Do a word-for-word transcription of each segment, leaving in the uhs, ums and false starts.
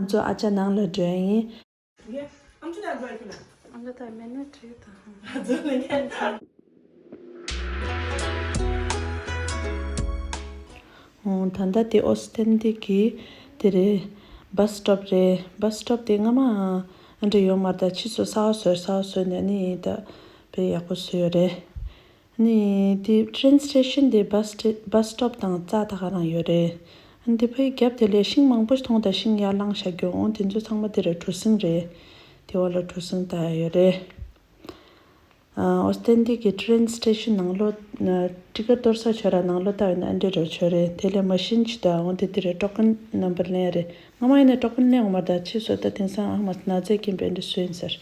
ཚོ་ཨ་ཅག་ནང་ལ་འགྲོ་ཡིན། ཨ་ལ་ད་མི་ནི་བྲིས་དང་། ད་ལྟ་དེ་ཨོ་སི་ཏན་ཏི་གི་དེ་རེད། བྷ་སི་སི་ཊོབ་རེད། བྷ་སི་སི་ཊོབ་དེ་སྔ་མ་ཨ་འདྲ་ཡོད་མ་རེད། ད་ཕྱིས་སུ་གསར་པ་བཟོས། གསར་པ་བཟོས་ནས་ནི་ད་དཔེ་ཡག་པོ་བཟོས་ཡོད་རེད། ནི་དེ་ཊེ་རེན་སི་ཊེ་ཤན་དེ་བྷ་སི་སི་ཊོབ་དང་རྩ་ད་ག་རང་ཡོད་རེད། ཨ་ནི་དེ་ཕའི་རྒྱབ་དེ་ལས་ཤིང་མང་པོ་ཞིག་མཐོང་། ད་ཤིང་ཡར་བླངས་བཞག་རྒྱུ་འོང་། དེ་ཚོ་ཚང་མ་དེ་རེད། གྲུ་གཟིངས་རེད། དེ་བ་ལ་གྲུ་གཟིངས་ད་ཡོད་རེད། ཨོ་སི་ཏན་ཏི་གི་ཊེ་རེན་སི་ཊེ་ཤན་ནང་ལོགས་ཊི་ཀེ་ཊི་གཏོར་ས་ཆོག་ར། ནང་ལོགས་ལྟ་བས་ན་ཨ་འདྲས་འགྲོ་ཆོག་རེད། དེ་ལས་མ་ཤིན་ཅིག་ད་འོང་དེ་དེ་རེད། ཊོ་ཀན་ནམ་བར་ལེན་ཡ་རེད། སྔ་མ་ཡིན་ན་ཊོ་ཀན་ལེན་འོང་མ་རེད། ད་ཕྱིས་སུ་ད་དེང་སང་ཨ་མ་ན་ཚའི་ཀིན་པའི་འདྲ་སུ་ཡིན་ཟེར།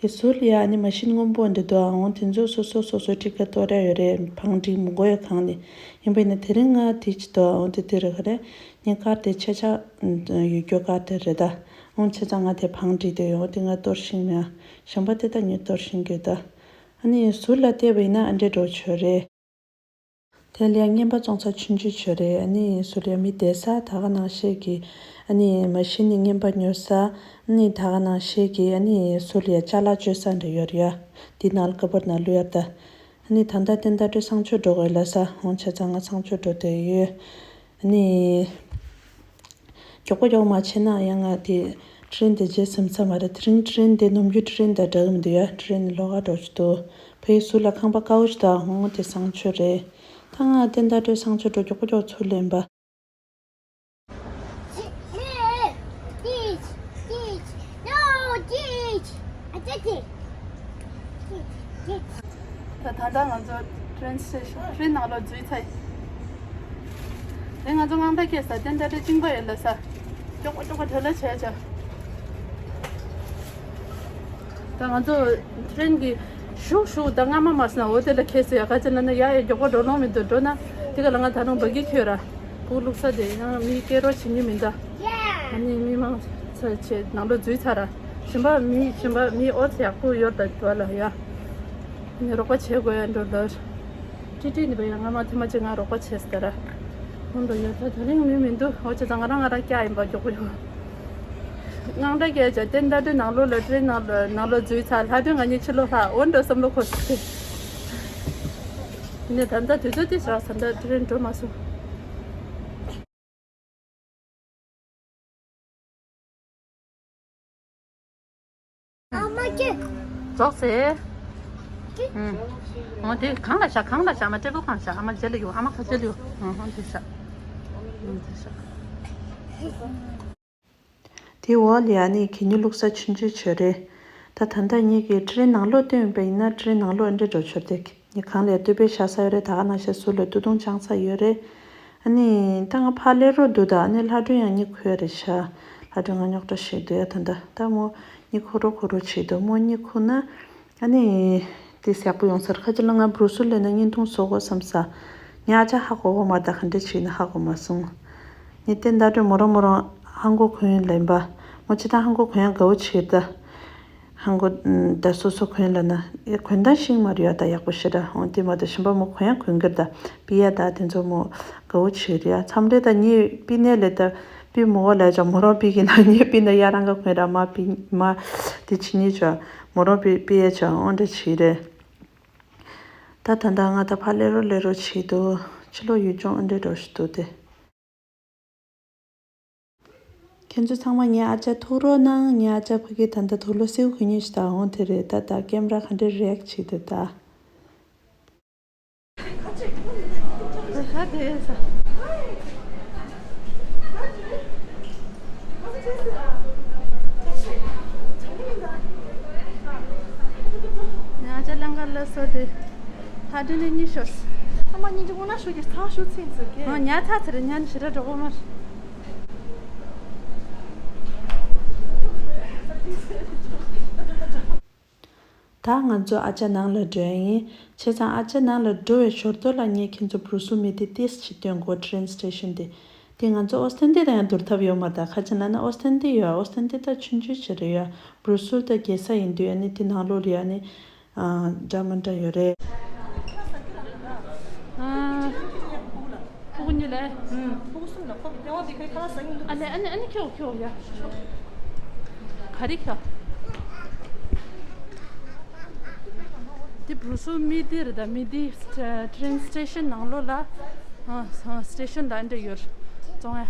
དེ་ཟུར་ལ་ཡ་ཨ་ནི་མ་ཤིན་སྔོན་པོ་འདི་འདུག་ཨ། འོང་དེ་ཚོ་སོ་སོ་སོ་སོའི་ཊི་ཀེ་ཊི་གཏོར་ཡ་ཡོད་རེད། བང་སྒྲིག་མི་དགོས་ཡ་གང་ནི་ཡིན་པ་ཡིན་ན། དེ་རིང་ང་དེ་ཅི་འདུག་ཨ། འོང་དེ་དེ་རེད། ག་རེ་ངས་ཀར་དེ་ཆེ་ཆ་ཡོད་རྒྱུ་ཀར་དེ་རེད་ད། འོང་ཆེ་ཆ་ང་དེ་བང་སྒྲིག་དེ་ཡོང་དེ་ང་གཏོར་ཤིང་ན་གཞན་པ་དེ་ད་ངས་གཏོར་ཤིང་གི་ད། ཨ་ནི་ཟུར་ལ་བལྟས་པ་ཡིན་ན་ཨ་འདྲས་འགྲོ་ཆོག་རེད། དེ་ལ་ཡང་རྔན་པ་བཙོང་ས་ཆུང་ཆུང་ཆོག་རེད། ཨ་ནི་ཟུར་ལ་ཡང་མི་བསྡད་ས། ད་ག་ནང་བཞིན་གྱི་ཨ་ནི་མ་ཤིན་ནས་རྔན་པ་ཉོ་ས། ཨ་ནི་ད་ག་ནང་བཞིན་གྱི་ཨ་ནི་ཟུར་ལ་ཡང་ཅ་ལག་སྤྱོད་ས་འདྲ་ཡོད་རེད་ཡ། འདི་ནང་ལ་ཀ་བོར་ནང་བླུག་ཡ་ད། ཨ་ནི་ད་ལྟ་བསྟན་ཟླ་སྒྲོལ་གསང་སྤྱོད་འགྲོ་དགོས་ལབ་ས། འོང་ཆ་ཚང་ང་གསང་སྤྱོད་འགྲོ་བསྡད་ཡོད། ཨ་ནི། མགྱོགས་པོ་མགྱོགས་པོ་མ་བྱས་ན་ཡང་ང་དེ་ཊེ་རེན་དེ་རྗེས་ཟིན་ས་མ་རེད། དེ་རིང་ཊེ་རེན་དེ་ནམ་རྒྱུན་ཊེ་རེན་དང་འདྲ་གི་མི་འདུག་ཡ། ཊེ་རེན་ལོགས་ཀ་འགྲོ་གི་འདུག་ཕ་གི་ཟུར་ལ་ཁང་པ་དཀར་པོ་ཞིག་འདུག་འོང་དེ་གསང་སྤྱོད་རེད། ད་ང་བསྟན་ཟླ་སྒྲོལ་གསང་སྤྱོད་འགྲོ། མགྱོགས་པོ་མགྱོགས་པོ་ཚུར་ལེན་པ། ད་ད་ལྟ་ང་ཚོ་ཊེ་རེན་སི་ཊེ་ཤན་ཊེ་རེན་ནང་ལོགས་འཛུལ་ཚར་ཡིན། དེ་ང་ཚོ་དངངས་སྐྲག་སྐྱེས་ས། བསྟན་ཟླ་སྒྲོལ་གཅིན་པ་ཡོད་ལབ་ས། མགྱོགས་པོ་མགྱོགས་པོ་བྲོས་ལ་བྱས་བྱ། ད་ང་ཚོ་ཊེ་རེན་གྱི་ཤུག་ཤུག་ད་སྔ་མ་མ་སོང་ན་འོ་དེ་ལ་ཁེལ་སོང་ཡ། ག་ཅི་ལབ་ན་ཡ་ཡ་མགྱོགས་པོ་འགྲོ་ལོང་མི་འདུག་འགྲོ་ན་དེ་ག་ལ་ང་ད་རུང་འབའ་གི་ཁྱོད་ར་སྤུ་གུ་བླུག་ས་དེ་ཡང་མི་སྐད་རོགས་བྱེད་མྱོང་མི་འདུག་ཨ་ནི་མི་མང་ཚ་ཆེ་ནང་ལོགས་འཛུལ་ཚར་ར། གཞན་པ་མི་གཞན་པ་མི་ཨོ་ཚ་ཡག་པོ་ཡོད་ད་དུ་ལ་ཡ། ནི་རོགས་པ་བྱེད་དགོས་ཡ་འགྲོ་ལ། ཀྲི་ཀྲི་ནི་བ་ཡ་ང་མ་ཐེ་མ་ཅིག་ང་རོགས་པ་བྱེད་ཟེར་ར། ཧོན་འགྲོ་ཡོད་ད་དེ་རིང་མི་མི་འདུག་འོ་ཅི་ད་ང་རང་ང་རང་སྐྱ་ཡིན་པ་མགྱོགས་པོ་ཡོང་། དངངས་སྐྲག་སྐྱེས་བྱ། བསྟན་ཟླ་སྒྲོལ་ནང་ལོགས་ལ་ཊེ་རེན་ནང་ལོགས་ནང་ལོགས་འཛུལ་ཚར། ལྷ་སྒྲོན་ང་གཉིས་ཕྱི་ལོགས་ལྷག་འོ་འགྲོ་བསམ་བློ་འཁོར་སོང་སྟེ། ཡིན་ནའི་ད་ལྟ་དུས་ཚོད་དེ་ཞག་ད་ལྟ་ཊེ་རེན་འགྲོ་མ་སོང་། ཨ་མ་ཀྱེ། རྫོགས་ཟེ། ཀྱེ། ཨུམ། འོ་དེ་གང་ལ་བཞག་གང་ལ་བཞག་མ་ཊེ་བལ་གང་བཞག་ཨ་མ་རྗེས་ལ་ཡོད། ཨ་མ་ཁ་རྗེས་ལ་ཡོད། ཨུམ། འོ་དེ་བཞག་ཨུམ། དེ་བཞག་དེ་འོག་ལ་ཡ་ནི་གད་སྙིགས་བླུགས་ས་ཆུང་ཆུང་ཆོད་རེད། ད་ད་ལྟ་ངེད་ཀྱིས་ཊེ་རེན་ནང་ལོགས་བཏོན་པ་ཡིན་ན་ཊེ་རེན་ནང་ལོགས་ཨ་འདྲས་འགྲོ་ཆོག་རེད། ངས་གང་ལ་ཡ་སྟོད་པའི་བཞག་ས་ཡོད་རེད། ད་ག་ནང་བཞིན་ཟུར་ལ་སྟོད་ཐུང་བཅང་ས་ཡོད་རེད། ཨ་ནི་ད་ང་ཕར་སླེབས་རོགས་འདུག་ད་ཨ་ནི་ལྷ་སྒྲོན་ཡང་གཉིད་ཁུག་ཡ་རེད་ཤག་ལྷ་སྒྲོན་ང་རྙོག་དྲ་བྱེད་འདུག་ཡ། ད་ད་ད་མོ་གཉིད་ཁུག་རོགས་ཁུག་རོགས་བྱེད་འདུག་མོ་གཉིད་ཁུག་ན་ཨ་ནི་དེ་ཡག་པོ་ཡོང་ས་རེད། ཁ་ཅིག་ལ་ང་བྷུ་རུ་སུ་ལེན་ན་བརྙན་ཐུང་བཟོ་དགོས་བསམ་ས། ངས་ཨ་ཅག་ཧ་གོ་གོ་མ་རེད། ད་ག་འདྲས་བྱས་ན་ཧ་གོ་མ་སོང་། ངས་བསྟན་ཟླ་སྒྲོལ་མོ་རང་མོ་རང་ཧང་གོ་གོན་ལེན་པ། མོ་ཅི་ད་ཧང་གོ་གོན་ཡ་དགའ་བོ་བྱེད་ད། ཧང་གོ་ད་སོ་སོ་གོན་ལ་ན་ཡ་གོན་སྟངས་ཤིག་མ་རེད་ཡ། ད་ཡག་པོ་ཞེ་དྲག་འོང་དེ་མ་གཏོགས་གཞན་པ་མོ་གོན་ཡ་གོན་གི་རེད། ད་པི་ཡ་ད་དེ་ཚོ་མོ་དགའ་བོ་བྱེད་རེད་ཡ། མཚམས་རེ་ད་ངས་པི་ནས་ལས་ད་པི་མོ་བ་ལས་ཅག་མོ་རང་པི་གི་ན་ངས་པི་ན་ཡ་རང་ག་གོན་ར་མ་པི་མ་དེ་ཕྱི་ཉིན་ཅག་མོ་རང་པི་པི་ཡ་ཅག་འོང་འདྲ་བྱེད་རེད། ད་ད་ད་ང་ད་ཕར་སླེབས་རོགས་སླེབས་རོགས་བྱེད་འདུག་ཕྱི་ལོགས་ཡུལ་ལྗོངས་འདྲ་འགྲོ་བཞིན་འདུག་སྟེ། ཁྱེད་ཚོ་ཚང་མ་ངའི་ཨ་ཅག་ཐུག་རོགས་གནང་། ངའི་ཨ་ཅག་ཕ་གི་ད་ལྟ་དུག་ལོག་སེའུ་གོན་མཁན་ཞིག་དང་འོང་དེ་རེད། ད་ད་ཀེམ་ར་ག་འདྲ་རེག་བྱེད་འདུག་ད། ད་དེ་ས། ང་ཅག་ལང་ཀ་ལ་སོ་དེ་ལྷ་སྒྲོན་ནས་གཉིད་ཤོར། ཨ་མ་གཉིད་ཀྱི་སྔོན་ན་ཤོར་གྱི་ཚ་ཤུ་ཚིག་ཟེར་གི། ཨ་ཉ་ཚ་ཚ་རེད། ཉ་ནི་ཞེ་དྲག་འགྲོ་གི་མ་རེད། ད་ང་ཚོ་ཨ་ཅག་ནང་ལ་འགྲོ་ཡ་ཡིན། བྱས་ཙང་ཨ་ཅག་ནང་ལ་འགྲོ་བའི་ཞོར་དུ་ལ་ངས་ཁྱེད་ཚོ་བྷུ་རུ་སུལ་མི་དེ་ཏིས་ཅིག་སྟོན་གོ་ཊེ་རེན་སི་ཊེ་ཤན་དེ། དེ་ང་ཚོ་ཨོ་སི་ཏན་ཏི་དང་ཡང་བསྡུར་ཐབས་ཡོད་མ་རེད། ད་ཁ་ཅིག་ལབ་ན་ཨོ་སི་ཏན་ཏི་ཡོད། ཨོ་སི་ཏན་ཏི་ད་ཆུང་ཆུང་ཅིག་རེད་ཡ། བྷུ་རུ་སུལ་ད་རྒྱལ་ས་ཡིན་དུས་ཨ་ནི་དེ་ནང་ལོགས་ལ་ཡ་ཨ་ནི་འདྲ་མི་འདྲ་ཡོད་རེད། ཨ། ཕྲུ་གུ་གཉིས་ལས། ཨུམ། ཕྲུ་གུ་གསུམ་ལ་ཁོ་གི་སྐྱེ་བ་དེ་ག་ ཨ་ལེ་ཨ་ནི་ཨ་ནི་ཁྱོད་ཁྱོད་ཡ། ག་རེ་ཁྱོད། འདི་བུ་སུ་མི་འདི་རེད་ད། མི་འདི་ཊེ་རེན་སི་ཊེ་ཤན་ནང་ལོགས་ལ། ཨ་སི་ཊེ་ཤན་ལ་འདྲ་ཡོད། བཙོང་ཡ།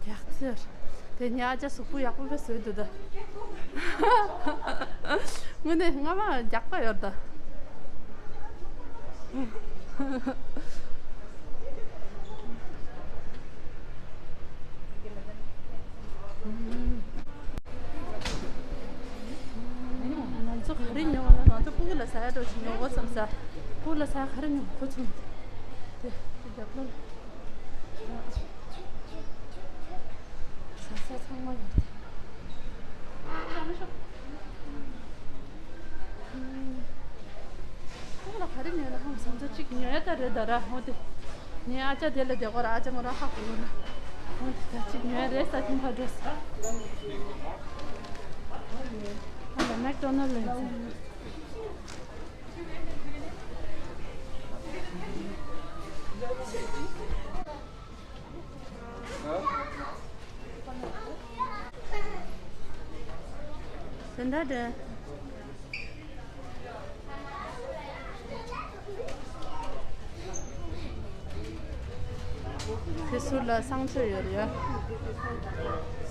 རྒྱག་ཚེར། དེ་ཉ་ཨ་ཅག་གཟུགས་པོ་ཡག་པོ་བཟོས་འདུག་ད། དངོས་གནས་སྔ་མ་རྒྱག་པ་ཡོད་ད། ང་ཚོ་ག་རེ་ཉོ་བ་ན། ང་ཚོ་ཕྲུ་གུ་ལ་ཟ་ཡ་འདྲ་ཞིག་ཉོ་དགོས་བསམ་ས། ཕྲུ་གུ་ལ་ཟ་ཡ་ག་རེ་ཉོ་དགོས་བསམ། དེ་རྒྱབ་ལོགས་ལ། ཟ་ས་ཚང་མ་ཡོད་དེ། ཁོང་ལ་ག་རེ་ཉོས་ན། ཧང་སང་ཚོ་གཅིག་ཉོས་ད་རེད་ད་ར། འོ་དེ། ངའི་ཨ་ཅག་དེ་ལ་བསྡད་གོ་ར། ཨ་ཅག་མོ་རང་ཧ་གོ་གོ་ར། འོ་དེ་ད་གཅིག་ཉོས་རེད་ས། ཐིམ་ཕ་འགྲོ་ས། ཨ་ལ་མེག་ཌོ་ནལ་ལ་ཡིན་ས། དེ་འདྲ་རེད། དེ་ཟུར་ལ་གསང་སྤྱོད་ཡོད་རེད་ཡ།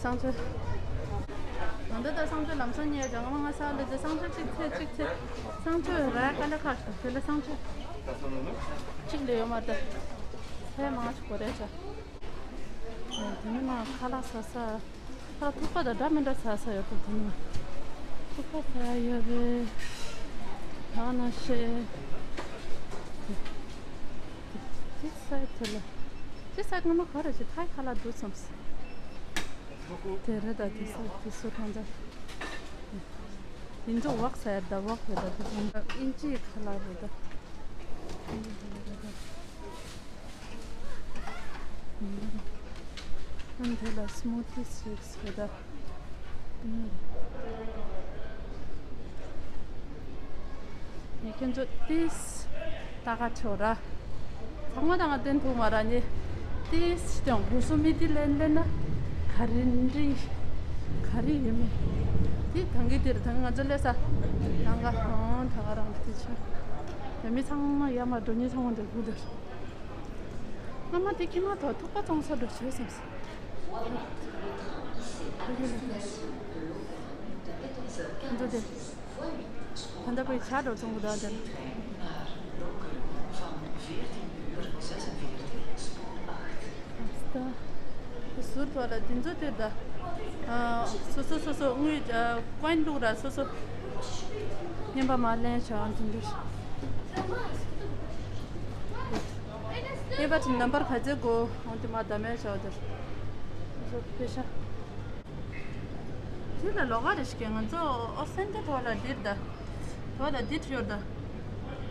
གསང་སྤྱོད། ང་འདི་ལྟར་གསང་སྤྱོད་ལམ་སང་ཉལ་ཀྱང་། ང་ང་ས་ལ་དེ་གསང་སྤྱོད་གཅིག་ཚེ་གཅིག་ཚེ། གསང་སྤྱོད་ར་དཀའ་ལས་ཁག་ཤོག་དེ་ལ་གསང་སྤྱོད་གཅིག་ལས་ཡོད་མ་རེད། ཚེ་མང་ཆུ་གོ་རེད་ཤག་དེ་ནི་མ་ཁ་ལག་ཟ་ས། ད་ཐུག་པ་དང་འདྲ་མི་འདྲ་ཟ་ས་ཡོད་པ་དེ་ནི། ཐུག་པ་ཟ་ཡ་ཡོད་རེད། ད་ན་ཤེས། དེ་ས་དེ་ལ། དེ་ས་ངོ་མ་ག་རེ་ཞིག་ཐའི་ཁ་ལག་འདུག་བསམ་སོང་། དེ་རེད་ད། དེ་ས་དེ་སུ་གང་ད། དེ་ཚོ་ཝོག་ཟེར་ད། ཝོག་རེད་ད། དེ་ཚོ་ཨིན་ཇིའི་ཁ་ལག་རེད་ད། ཨ་ནི་དེ་ལ་སྨུ་ཏི་ཤེག་རེད་ད། ངས་ཁྱེད་ཚོ་ཏིས་ལྟ་ག་ཆོག་ར། ཚང་མ་དང་ང་བསྟན་ཐུབ་མ་ར་ནི། ཏིས་སྟོན། བུ་སུ་མི་ཏི་ལེན་ལེན་ན་ག་རེ་འདྲི། ག་རེ་ཡོད་མེད། ཏི་ཐང་གི་ཏིར་ཐང་ང་ཚོ་ལས་ས། ཐང་ག་ཧང་ཐང་ག་རང་ཏི་ཆ། ཡ་མི་ཚང་མ་ཡ་མ་འགྲོ་ནི་ཚང་མ་འདིར་སྒུག་དེར། སྔ་མ་དེ་ཁྱི་མ་ཐོག་ཐུག་པ་བཙོང་ས་འགྲོ་བྱོས་བསམ་སོང་། འགྲོ་དེ། ད་ལྟ་པའི་ཇ་འགྲོ་བཙོང་གི་འདུག་དེ། ཟུར་ཐོག་ལ་དེ་ཚོ་དེར་ད། སོ་སོ་སོ་སོ་དངུལ་ཀོན་བླུགས་ར་སོ་སོ། རྔན་པ་མ་ལེན་བྱ་འདི་འདྲ། ཨེ་བ་ཅིན་ནམ་པར་ག་ཚད་དགོས། འོན་ཏེ་མ་ད་མེད་བྱ་འདིར། ཟོ་པེ་ཤ། དེ་ལ་ལོག་ག་རེ་ཞིག་ང་ཚོ་ཨོ་སེན་ཏེ་ཐོག་ལ་འདིར་ད། ཐོག་ལ་འདི་བྲིས་ཡོད་ད།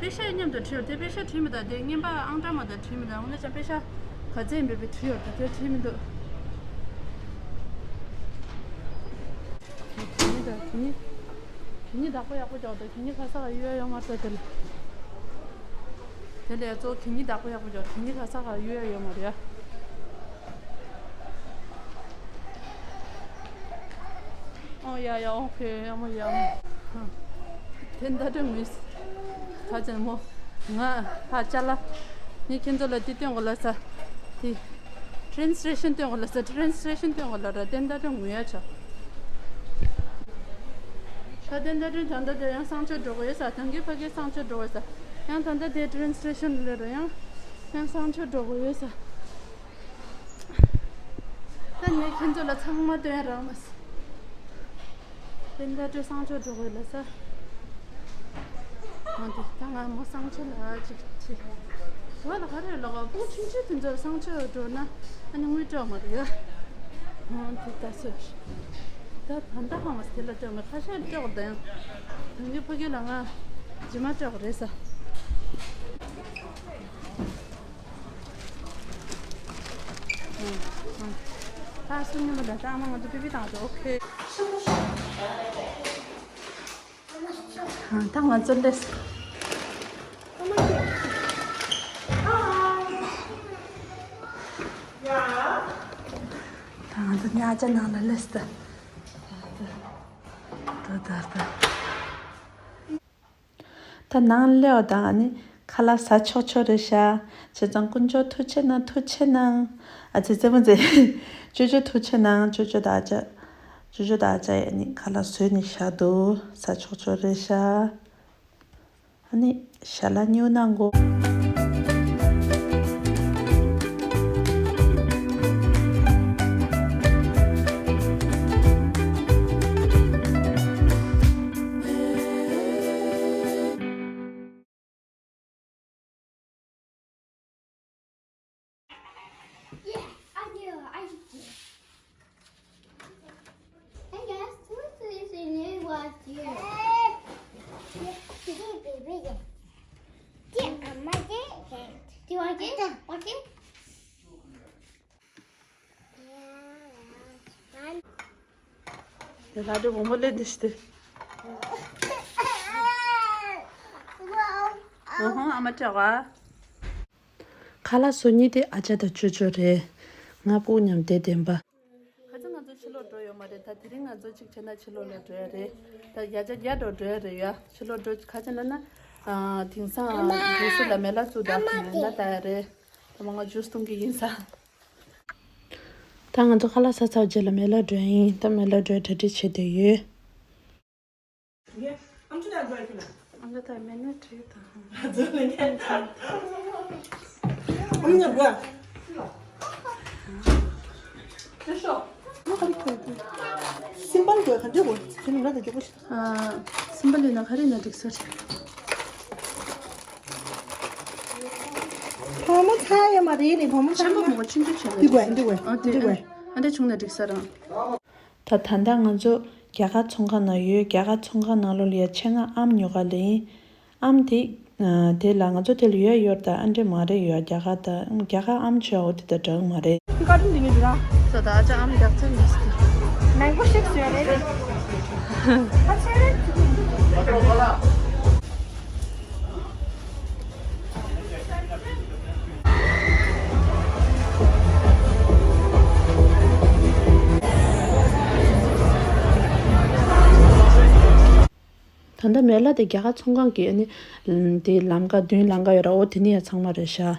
པེ་ཤ་མཉམ་དུ་བྲིས་ཡོད་དེ། པེ་ཤ་བྲིས་མི་ད། དེ་རྔན་པ་ཨང་གྲངས་མ་ད་བྲིས་མི་ད། འོ་ན་ཅང་པེ་ཤ་ག་ཚད་ཡིན་པའི་བྲིས་ཡོད་ད། དེ་བྲིས་མི་འདུག་དེ་ནི་ད་དེ་ནི། དེ་ནི་བདག་པོ་ཡག་པོ་རྒྱག་ད། དེ་ནི་ག་ས་ག་ཡོད་ཡོད་མ་རེད་དེ་ལ། དེ་ལས་གཙོ་གི་ནི་བདག་པོ་ཡག་པོ་རྒྱག་དེ་ནི་ག་ས་ག་ཡོད་ཡོད་མ་རེད། ཨོ་ཡ་ཡ། ཨོ་ཁེ། ཡ་མོ་ཡ་མོ། དེ་འདྲ་དྲན་མི་ཁ་ཅན་མོ། ང་ཧ་ཅ་ལ། ངས་ཁྱེད་ཚོ་ལ་དེ་སྟོན་གོ་ལ་ས། དེ་ཊེན་སི་ཊེ་ཤན་སྟོན་གོ་ལ་ས། ཊེན་སི་ཊེ་ཤན་སྟོན་གོ་ལ་ར། དེ་འདྲ་དྲན་ངུ་ཡ་ཆ། ད་དེ་འདྲ་དྲན་ད་འདྲ་དྲན་ཡང་གསང་སྤྱོད་འགྲོ་གོ་ཡོད་ས། ཐང་གི་ཕ་གི་གསང་སྤྱོད་འགྲོ་གོ་ཡོད་ས། ཡང་ད་འདྲ་དེ་ཊེན་སི་ཊེ་ཤན་ལ་ར་ཡང་ཡང་གསང་སྤྱོད་འགྲོ་གོ་ཡོད་ས། ད་ངས་ཁྱེད་ཚོ་ལ་ཚང་མ་སྟོན་རག་མ་སོང་། དེ་འདྲ་བྱས་གསང་སྤྱོད་འགྲོ་དགོས་ལ་ས། འོན་ཏེ་ད་ང་མོ་གསང་སྤྱོད་ལ་ཅིག་བྱེད། དེ་བ་ལ་ག་རེ་ལོག་པུ་ཆུང་ཆུང་དེ་ཚོར་གསང་སྤྱོད་འགྲོ་ན་ཨ་ནི་དངུལ་སྤྲོད་མ་རེད་ཡ། འོན་ཏེ་ད་སོ། ད་ད་ལྟ་ཧ་མ་སི་དེ་ལ་སྤྲོད་མ། ཁ་ཤས་སྤྲོད་དང་། དེང་གི་ཕ་གི་ལ་ང་རྗེས་མ་སྤྲོད་རེད་ས། ད་སུ་ཉི་མ་ད་ལྟ་ཨ་མ་ང་ཚོ་པི་པི་བཏང་ཚོ། ཨོ་ཁེ། ད་ང་ཚོ་ལས། ང་ཚོ་ཉལ་ཆ་ནང་ལ་སླེབས་ད། ད་ད་ད། ད་ནང་སླེབས་པ་དང་ཨ་ནི་ཁ་ལག་ཟ་ཆོག་ཆོག་རེད་ཤག་བྱས་ཙང་དཀོན་མཆོག་ཐུགས་རྗེ་གནང་། ཐུགས་རྗེ་གནང་། ཨ་ཙི་ཙེ་མོ་ཙེ། ཅོ་ཅོ་ཐུགས་རྗེ་གནང་། ཅོ་ཅོ་དང་ཨ་ཅག་ཅོ་ཅོ་དང་ཨ་ཅག་ཡ་ནི་ཁ་ལག་བཟོས་ནས་བཞག་འདུག་ཟ་ཆོག་ཆོག་རེད་ཤག་ཨ་ནི་ཞལ་ལག་ཉོ་གནང་གོ། Yeah, I do. I do. Hey guys, what's this in your watch here? Yeah, baby. Yeah, I'm my dad. Do you like it? Like it? དེ་ལྷ་འདྲེ་བུ་མོ་ལས་འདི་ཞིག་དེ། ཨ་ཧོ། ཨ་མ་སྐྲག་པ། ཁ་ལག་བཟོ་མཁན་དེ་ཨ་ཅག་དང་ཅོ་ཅོ་རེད། ང་སྤུ་གུ་མཉམ་དེ་བདེན་པ། ཁ་ཅིག་ང་ཚོ་ཕྱི་ལོགས་འགྲོ་ཡོད་མ་རེད། ད་དེ་རིང་ང་ཚོ་གཅིག་བྱས་ན་ཕྱི་ལོགས་ལ་འགྲོ་ཡ་རེད། ད་ཡ་ཅག་རྒྱ་འགྲོ་འགྲོ་ཡ་རེད་ཡ། ཕྱི་ལོགས་འགྲོ་ཁ་ཅིག་ན་ན། ཨ། དེང་སང་ཇུ་སི་ལ་མེ་ལ་བཙུགས་ད་མེ་ལ་ད་ཡ་རེད། ད་མ་ང་ཇུ་སི་འཐུང་གི་ཡིན་ས། ད་ང་ཚོ་ཁ་ལག་ཟ་ཚར་རྗེས་ལ་མེ་ལ་འགྲོ་ཡ་ཡིན། ད་མེ་ལ་འགྲོ་ཡ་གྲ་སྒྲིག་བྱེད་བསྡད་ཡོད། ཨ་ལ་ད་མེ་ནེ་བྲིས་དང་། ཨ་ལ་ད་དགོས། སིམ་པལ་དགོས་ག་འདྲ་དགོས། དེ་ནི་ང་ད་མགྱོགས་པོ་ཞིག་ཨ། སིམ་པལ་ཡིན་ན་ག་རེ་ཡིན་ན་འགྲིག་ས་རེད། བུ་མོ་ཚ་ཡོད་མ་རེད་ལེ། བུ་མོ་ཚ་ཆེན་པོ་མ་མོ་ག་ཆུང་ཆུང་བྱས་ན་འདི་དགོས། འདི་དགོས། ཨ་འདི་དེ་དགོས། ཨ་འདི་བྱུང་ན་འགྲིག་ས་རང་། ད་ད་ལྟ་ང་ཚོ་རྒྱ་གར་ཚོང་ཁང་ནང་ཡོད། རྒྱ་གར་ཚོང་ཁང་ནང་ལོགས་ལ་ཡ་ཆེད་མངགས་ཨམ་ཉོ་ག་ལེན། ཨམ་དེ། ཨ། དེ་ལ་ང་ཚོ་དེ་ལ་ཡོད་ཡོད་ད། ཨ་འདྲེ་མ་རེད་ཡོད། རྒྱ་གར་ད་རྒྱ་གར་ཨམ་ཆོས་འོ་དེ་ད་འདྲ་མ་རེད། ཀ་ཏུན་དེ་ངས་འདུག་ར། ད་ད་ཨ་ཅག་ཨམ་རྒྱག་ཚར་མི་སྲིད། མེང་གོ་ཤེག་བཟོས་རེད། ཨ་ཆེ་རེད། ད་ལྟ་མེ་ལ་དེ་རྒྱ་གར་ཚོང་ཁང་གི་ཨ་ནི་དེ་ལམ་ཀ་མདུན་ལམ་ཀ་ཡོད་ར། འོ་དེ་ནི་ཡ་ཚང་མ་རེད་ཤག་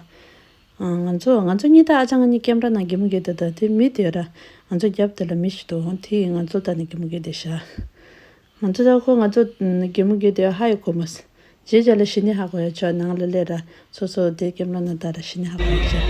ང་ཚོ་ང་ཚོ་གཉིས་ད་ཨ་ཅག་ང་གཉིས་ཀེམ་ར་ནང་གད་མོ་བགད་དེ། ད་དེ་མི་དེ་ཡོད་ར། ང་ཚོ་རྒྱབ་དེ་ལ་མི་ཞིག་འདུག་འོ་དེ་ང་ཚོ་ད་ནི་གད་མོ་བགད་དེ་ཤག་ང་ཚོ་ད་ཁོ་ང་ཚོ་གད་མོ་བགད་དེ་ཧ་ཡ་གོ་མ་སི། རྗེས་ཆ་ལ་ཞི་ནི་ཧ་གོ་ཡ་ཆོག་ནང་ལ་ལས་ར། སོ་སོ་དེ་ཀེམ་ར་ནང་ད་ར་ཞི་ནི་ཧ་གོ་ཡ་ཆོག་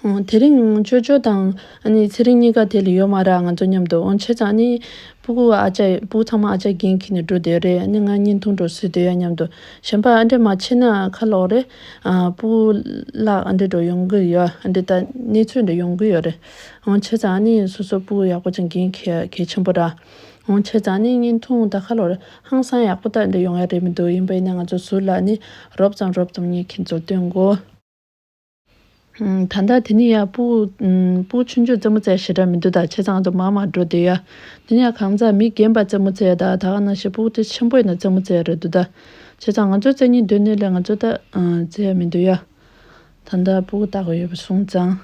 ཨོ། དེ་རིང་ཅོ་ཅོ་དང་ཨ་ནི་ཚེ་རིང་གཉིས་ཀ་དེ་ལ་ཡོད་མ་རེད། ང་ཚོ་མཉམ་དུ། འོ་བྱས་ཙང་ཨ་ནི་སྤུ་གུ་ཨ་ཅག་སྤུ་གུ་ཚང་མ་ཨ་ཅག་འགན་འཁྱེར་ནས་འགྲོ་བསྡད་རེད། ཨ་ནི་ང་བརྙན་ཐུང་འདྲ་བཟོས་བསྡད་ཡ་མཉམ་དུ། གཞན་པ་ཨ་འདྲེ་མ་ཕྱིན་ན་ཁ་ལོག་རེད། ཨ། སྤུ་གུ་བརླག་ཨ་འདྲེ་འགྲོ་ཡོང་གི་ཡོད། ཨ་འདྲེ་ད་གནས་ཚུལ་འདྲ་ཡོང་གི་ཡོད་རེད། འོ་བྱས་ཙང་ཨ་ནི་སོ་སོ་སྤུ་གུ་ཡག་པོ་ཅིག་འགན་འཁྱེར་གལ་ཆེན་པོ་རེད། འོ་བྱས་ཙང་ཨ་ནི་བརྙན་ཐུང་ད་ཁ་ལོག་རེད། ཧང་སང་ཡག་པོ་ད་འདྲེ་ཡོང་ཡ་རེད་མི་འདུག་ཡིན་པ་ཡིན་ན་ང་ཚོ་ཟུར་ལ་ཨ་ནི་རོབ་ཙམ་རོབ་ཙམ་ངས་ཁྱེད་ཚོར་སྟོན་གོ། ད་ལྟ་དེ་ནི་ཡ་སྤུ་སྤུ་ཆུང་ཆུང་རྩེད་མོ་རྩེ་ཞེ་དྲག་མི་འདུག་ད་བྱས་ཙང་ང་ཚོ་མར་མར་འགྲོ་བསྡད་ཡ། དེ་ནི་ཡ་གང་ཟག་མི་རྒན་པ་རྩེད་མོ་རྩེ་ཡ། ད་ད་ག་ནང་བཞིན་སྤུ་གུ་དེ་ཆེན་པོ་ཡིན་ན་རྩེད་མོ་རྩེ་ཡ་རེད་འདུག་ད་བྱས་ཙང་ང་ཚོ་རྩེ་སྙིང་འདོད་ནི་ལས་ང་ཚོ་ད་རྩེ་ཡ་མི་འདུག་ཡ། ད་ལྟ་སྤུ་གུ་བལྟ་དགོས་ཡོད་པ་སོང་ཙང་།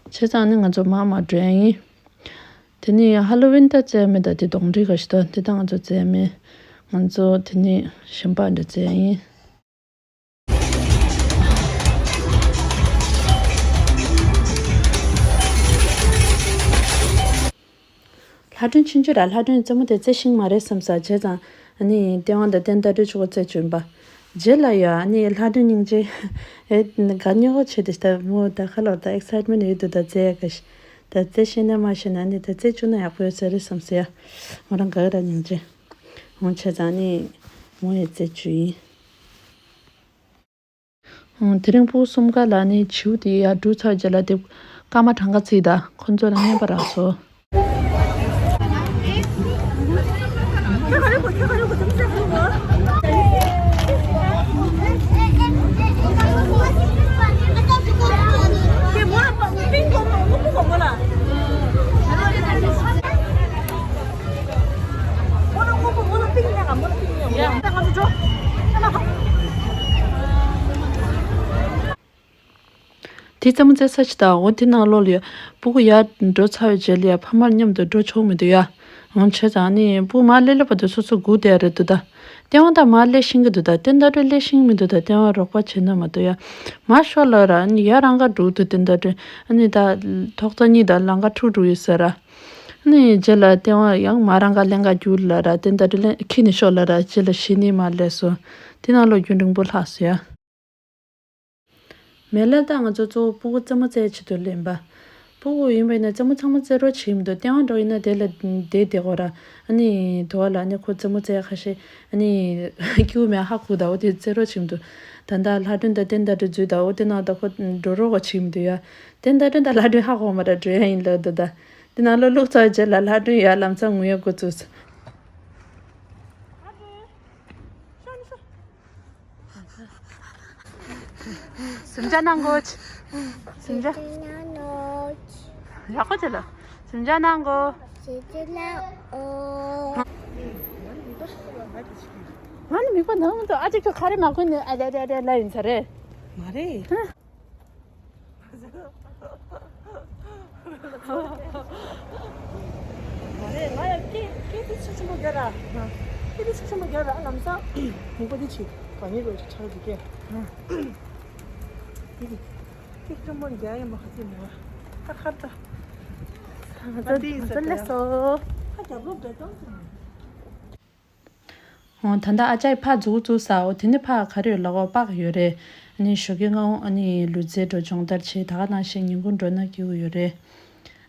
བྱས་ཙང་ནི་ང་ཚོ་མར་མར་འགྲོ་ཡ་ཡིན། དེ་ནི་ཡ་ཧ་ལོ་ཝིན་ད་རྩེ་ཡ་མེད། ད་དེ་གདོང་འདྲེ་ག་ཞིག་ད་དེ་ད་ང་ཚོ་རྩེ་ཡ་མེད། ང་ཚོ་དེ་ནི་གཞན་པ་འདྲ་རྩེ་ཡ་ཡིན། ལྷ་སྒྲོན་ཆུང་ཆུང་ར། ལྷ་སྒྲོན་རྩེད་མོ་དེ་རྩེ་ཤེས་མ་རེད་བསམ་ས། བྱས་ཙང་ཨ་ནི་ལྟེ་བ་དང་བསྟན་དར་སྒྲོལ་ཆོས་འཁོར་རྩེ་བཅུག་ཡིན་པ། རྗེས་ལ་ཡ་ཨ་ནི་ལྷ་སྒྲོན་སྙིང་རྗེ་ཨེ་དགའ་སྙོག་བྱས་ཏེ་ད་མོ་ད་ཁ་ལོ་ད་ཨེག་སའེཊ་མེན་ཡོད་དུ་ད་རྩེ་ཡ་ག་ཞིག་ད་རྩེ་ཤེས་ན་མ་ཤེས་ན་ཨ་ནི་ད་རྩེ་བཅུག་ན་ཡག་པོ་ཡོད་ས་རེད་བསམ་ས་ཡ། མོ་རང་དགའ་གི་ར་སྙིང་རྗེ། འོ་བྱས་ཙང་ཨ་ནི་མོ་ཡ་རྩེ་བཅུག་ཡིན། ཨང་། དེ་རིང་སྤུ་གུ་གསུམ་ཀ་ལ་ནི་བྱིའུ་དེ་ཡར་འགྲོ་ཚར་རྗེས་ལ་དེ་སྐར་མ་གྲངས་ཀ་བརྩིས་དང་ཁོ་ཚོ་ལ་རྔན་པ་རག་སོང་། དེ་རྩེད་མོ་རྩེ་ས་ཅིག་དང་འོ་དེ་ནང་ལོགས་ལ་ཡ། སྤུ་གུ་ཡར་འགྲོ་ཚར་བའི་རྗེས་ལ་ཡ་ཕ་མར་མཉམ་དུ་འགྲོ་ཆོག་མི་འདུག་ཡ། འོ་བྱས་ཙང་ནི་སྤུ་གུ་མར་སླེབས་སླེབས་བར་དུ་སོ་སོ་སྒུག་བསྡད་རེད་འདུག་ད། སྟེས་དབང་ད་མར་སླེབས་ཤེས་ཀྱི་འདུག་ད། བསྟན་དར་སྒྲོལ་སླེབས་ཤེས་མི་འདུག་ད། སྟེས་དབང་རོགས་པ་བྱེད་ན་མ་གཏོགས་ཡ། མར་ཤོག་ལབ་ར། ཨ་ནི་ཡར་རང་ག་འགྲོ་འདུག་བསྟན་དར་སྒྲོལ། ཨ་ནི་ད་ཐོག་རྩེག་གཉིས་དང་ལམ་ཁ་འཁྲུག་འགྲོ་ཡོད་ས་ར། ཨ་ནི་རྗེས་ལ་སྟེས་དབང་ཡང་མར་རང་ག་ལེན་ག་རྒྱུགས་ལབ་ར། བསྟན་དར་སྒྲོལ་ལེན་ཁྱེར་ནས་ཤོག་ལབ་ར། རྗེས་ལ་གཞི་ནས་མར་སླེབས་སོང་། དེ་ནང་ལོགས་རྒྱུན་རིང་པོ་ལྷག་སོང་ཡ། མེ་ལ་ད་ང་ཚོ་གཙོ་བོ་སྤུ་གུ་རྩེད་མོ་རྩེ་ཆེད་དུ་ལེན་པ། སྤུ་གུ་ཡིན་པ་ཡིན་ན་རྩེད་མོ་ཚང་མ་རྩེ་རོགས་བྱེད་མི་འདུག་སྟེས་དབང་འགྲོ་ཡིན་ན་དེ་ལ་བསྡད་བསྡད་དགོས་ར། ཨ་ནི་དུ་བ་ལ་ཨ་ནི་ཁོ་རྩེད་མོ་རྩེ་ཁ་ཤས་ཨ་ནི་སྐྱིད་པོ་མེད་ཧ་གོ་ད། འོ་དེ་རྩེ་རོགས་བྱེད་མི་འདུག་ད་ལྟ་ལྷ་སྒྲོན་དང་བསྟན་དར་སྒྲོལ་འཛུལ་ད། འོ་དེ་ནང་ད་ཁོ་འགྲོ་རོགས་བྱེད་མི་འདུག་ཡ། བསྟན་དར་སྒྲོལ་དང་ལྷ་སྒྲོན་ཧ་གོ་མ་ར། འགྲོ་ཡ་ཡིན་ལབ་འདུག་ད། དེ་ནང་ལོགས་བླུགས་ཚར་རྗེས་ལ་ལྷ་སྒྲོན་ཡར་ལམ་སང་ངུ་ཡ་འགོ་བཙུགས་སོང་། གཟིམ་འཇག་གནང་གོ། གཟིམ་འཇག་ཡག་པོ་བྱེད་ལ། གཟིམ་འཇག་གནང་གོ། ང་ནི་མིག་པ་ནང་དུ་ཨ་ཅག་ཁྱོད་ཁ་རེ་མ་གོན་ནས་ཨ་ལེ་ལེ་ལེ་ལ་ཡིན་ས་རེད། མ་རེད། མ་རེད། ང་ཡང་སྐད་སྐད་དེ་ཆེ་ཆེན་པོ་རྒྱག་ར། སྐད་དེ་ཆེ་ཆེན་པོ་རྒྱག་ར། ཨ་ལམ་སང་མུ་གུ་དེ་ཆེ་ག་ཉེ་རོ་ཆག་འདུག་གས། དེ་གི་སྐད་ཆེན་པོ་རྒྱག་ཡ་མ་ཁ་ཐེ་མ། ཁ་ཁར་ད། ང་ཚོ་ང་ཚོ་སླེབས་སོང་། ཁ་རྒྱབ་ལོག་འདྲ་སྟངས་ཟིན། འོ་ད་ལྟ་ཨ་ཅག་ཕར་འཛུལ་འཛུལ་ས། འོ་དེ་ནི་ཕར་ག་རེ་ཡོད་ལ་འོ་པག་ཡོད་རེད། ཨ་ནི་ཞོགས་ཀས་སྔ་བོ་ཨ་ནི་ལུས་རྩལ་འགྲོ་སྦྱོང་བརྡར་བྱེད། ད་ག་ནང་བཞིན་ཉིན་གུང་འགྲོ་ན་སྐྱིད་པོ་ཡོད་རེད།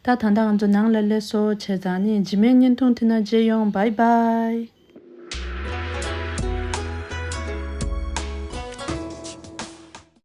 ད་ད་ལྟ་ང་ཚོ་ནང་ལ་སླེབས་སོང་། བྱས་ཙང་ཨ་ནི་རྗེས་མའི་བརྙན་ཐུང་དེ་ན་མཇལ་ཡོང་། བཱའི་བཱའི།